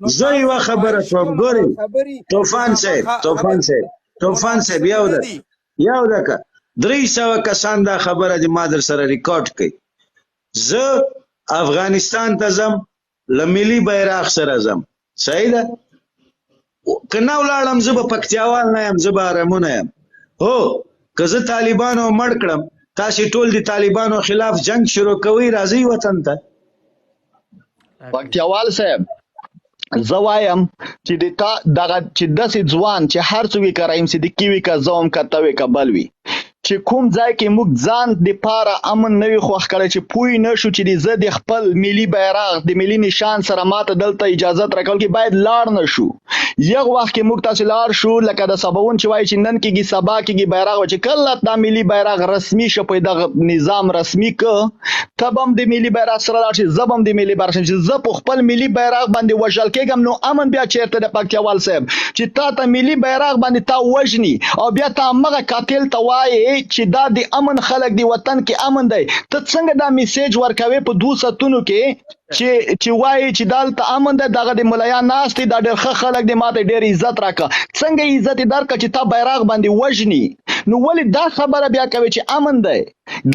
نو زه یوه تاسو خبره خواهش کوم کوم ګوري دا خبرې طوفان صاحب مخامخا طوفان خبرې صاحب طوفان صاحب مناسبې یو نه ده دي. یو ده که 300 کسان دا خبره دې ما در سره ریکارډ کړي. زه افغانستان ته ځم له ملي بیرغ سره ځم، صحیح ده؟ که نه ولاړم زه به پکتیاوال نه یم، زه به ارمونه یم. هو که زه طالبانو مړ کړم، تاسې ټول د طالبانو خلاف جنگ شروع کوئ، راځئ وطن ته. پکتیاوال صاحب، زه وایم چې د تا دغه چې داسې ځوان چې هر څوک وي، که رحیم صدیقي وي، که زه وم، که ته وې، که بل وي، چې کوم ځای کې موږ ځان د پاره امن نه وي خوښ کړی، چې پوی نه شو چې د زه د خپل ملي بیرغ د ملي نشان سره ماته دلته اجازت راکول کې باید لاړ نه شو. یو وخت کې موږ تاسو لاړ شو، لکه د سباون چې وایي چې نن کېږي سبا کېږي بیرغ، چې کله دا ملي بیرغ رسمي شو، په دغه نظام رسمي که ته به هم د ملي بیرغ سره لاړ شې، زه به هم د ملي بیرغ شم، چې زه په خپل ملي بیرغ باندې وژل کېږم، نو امن بیا چېرته د پکتیاوال صاحب؟ چې تا ته ملي بیرغ باندې تا وژني او بیا تا همغه قاتل ته وایې چې دا د امن خلک دی، وطن کې امن دی، ته څنګه دا میسج ورکوې په دوو ساعتونو کې چې وایي چې دلته امن دی، دغه د ملایان ناست دي، دا ډېر ښه خلک دي، ماته ډېر عزت راکړه؟ څنګه عزت یې درکړه چې تا بیرغ باندې وژني؟ نو ولې دا خبره بیا کوې چې امن دی؟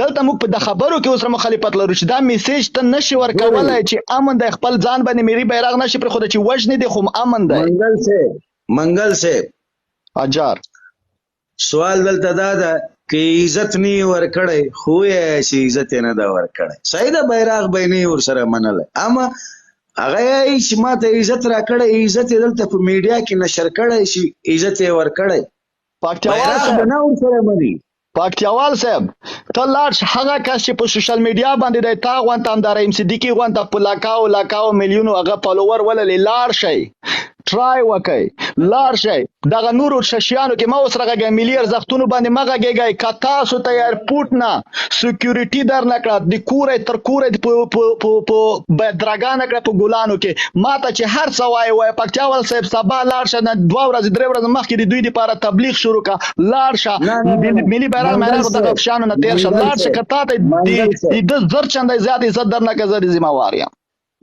دلته موږ په د خبرو کې اوس مخالفت لرو چې دا میسج ته نشي ورکولای چې امن دی، خپل ځان باندې ملي بیرغ نشي پرېښودی چې وژني دي خو امن دی. منګل صاحب، منګل صاحب، اجار سوال دلته دا ده که عزت نه یې ورکړی، خو ووایه چې عزت یې نه ده ورکړی. صحیح ده، بیرغ به یې نه ورسره منلی، اما هغه یې چې ما ته عزت راکړی، عزت یې دلته په میډیا کې نشر کړی چې عزت یې ورکړی، پکتیاوال بیرغ به صاحب، نه ورسره مني. پکتیاوال صاحب، ته لاړ شه، هغه کس چې په سوشل میډیا باندې دی، تا غونته هم د رحیم صدیقي غونته په لاکاو لاکاو میلیونو هغه فالوور ولري، لاړ شئ ټرای وکئ، لاړ شئ دغه نورو ششیانو کې مه اوس راغږئ، ملي ارزښتونو باندې مه غږېږئ. که تاسو ته ایرپورټ نه سکیورټي در نه کړه، د کوره تر کوره په بدرګه نه کړه په ګلانو کې، ماته چې هر څه وایې وایه. پکتیاوال صاحب، سبا لاړ شه، نه دوه ورځې درې ورځې مخکې د دوی دپاره تبلیغ شروع کړه، لاړ شه نه نه نه نه ملي بیرغ منګل میرغ دغه صاحب، شیانو نه تېر شه، منګل لاړ شه. صاحب، که تا ته منګل د صاحب، ده زر چنده زیات عزت در نه کړه، زه دې ذمه وار یم.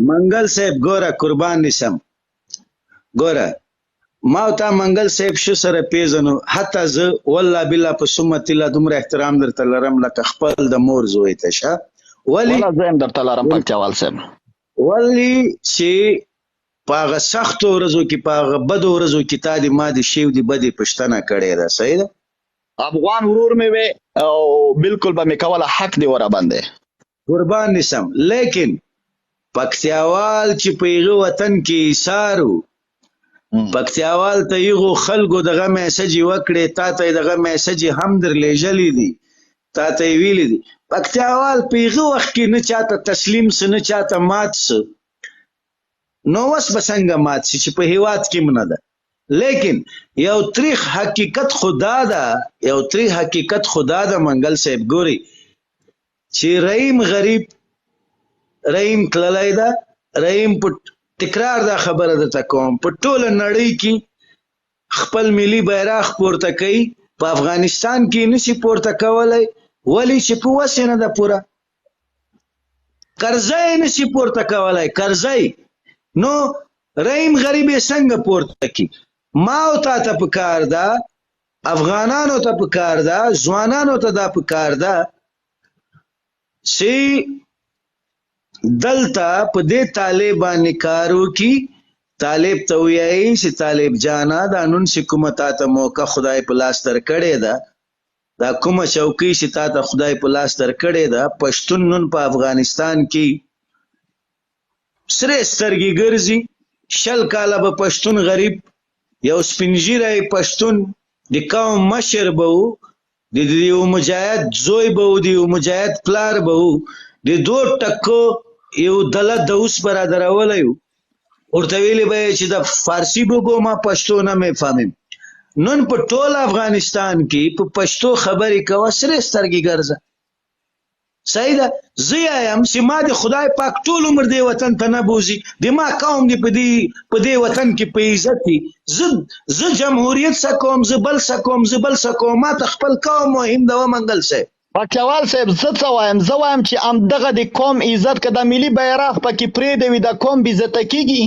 منګل صاحب ګوره، قربان دې شم، ګوره ما او تا منګل صاحب ښه سره پیژنو، حتی زه والله بالله په ثم تله دومره احترام درته لرم لکه خپل د مور زوی ته شه. ولی ولا زه هم درته لرم پکتیاوال صاحب. ولی چې په هغه سختو ورځو کې، په هغه بدو ورځو کې تا دې ما د ښې او د بدې پوښتنه کړې ده، صحیح ده؟ افغان ورور مې وې او بالکل به مې کوله، حق دی ورا باندې. قربان دې شم، لیکن پکتیاوال چې په هغه وطن کې ایثار وو، پکتیاوال ته هغو خلکو دغه میسج وکړې، تا ته یې دغه میسج هم درلېږلی دی، تا ته یې ویلي دي، پکتیاوال په هغه وخت کې نه چاته تسلیم سه، نه چاته مات سه، نو اوس به څنګه مات سي چې په هیواد کې هم نه ده. لیکن یو تریخ حقیقت خدا ده، یو تریخ حقیقت خدا ده منګل صاحب، ګوري چې رحیم غریب، رحیم تللی ده، رحیم په تکرار دا خبره درته کوم، په ټوله نړۍ کې خپل ملي بیرغ پورته کوي، په افغانستان کې نشي پورته کولی، ولی چې په وس یې نه ده پوره، کرزی یې نشي پورته کولی، کرزی. نو رحیم غریب یې څنګه پورته کړي؟ ما او تا ته پکار ده، افغانانو ته پکار ده، ځوانانو ته دا پکار ده چې دلته په دې طالب باندې کار وکړي. طالب ته ویایي چې طالب جانه، دا نن چې کومه تا ته موقع خدای په لاس درکړې ده، دا کومه چوکۍ چې تا ته خدای په لاس درکړې ده، پښتون نن په افغانستان کې سرې سترګې ګرځي، 20 کاله به پښتون غریب، یو سپین ږیری پښتون د قوم مشر به و، د یو مجاهد زوی به و، د یو مجاهد پلار به و، د دوو ټکو یو دله د اوس به را درولی و، ورته ویلي به یې چې د فارسي بګو ما پښتو نه مې فهمیم. نن په ټول افغانستان کې په پښتو خبرې کوه، سرې سترګې ګرځه. صحیح ده، زه یم چې ما د خدای پاک ټول عمر دې وطن ته نه بوځي، د ما قوم دې په دې وطن کې په عزت وي. زه جمهوریت څه کوم، زه بل څه کوم، زه بل څه کوم، ما ته خپل قوم مهم ده. ومنګل صاحب. پکتیاوال صاحب، زه څه وایم؟ زه وایم چې همدغه د قوم عزت که د ملي بیرغ پکې پرېږدوي، د قوم بې عزته کېږي.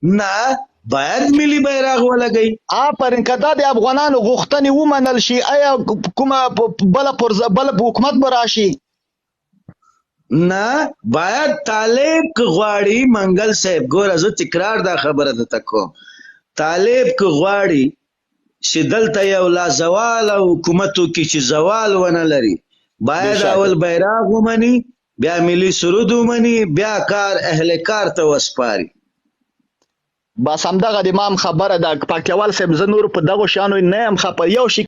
نه، باید ملي بیرغ ولګوي. آفرین، که دا د افغانانو غوښتنې ومنل شي، ایا کومه بله پرزه بل حکومت به راشي؟ نه، باید طالب که غواړي، منګل صاحب ګوره، زه تکرار دا خبره درته کوم، طالب که غواړي چې دلته یو لازواله حکومت وکړي چې زوال ونه لري، باید بېشکه. اول بیرغ ومني، بیا ملي سرود ومني، بیا کار اهل کار ته وسپاري. بس همدغه د مام خبره ده پکتیاوال صاحب، زه نور په دغو شیانو نه یم خپه، یو شي.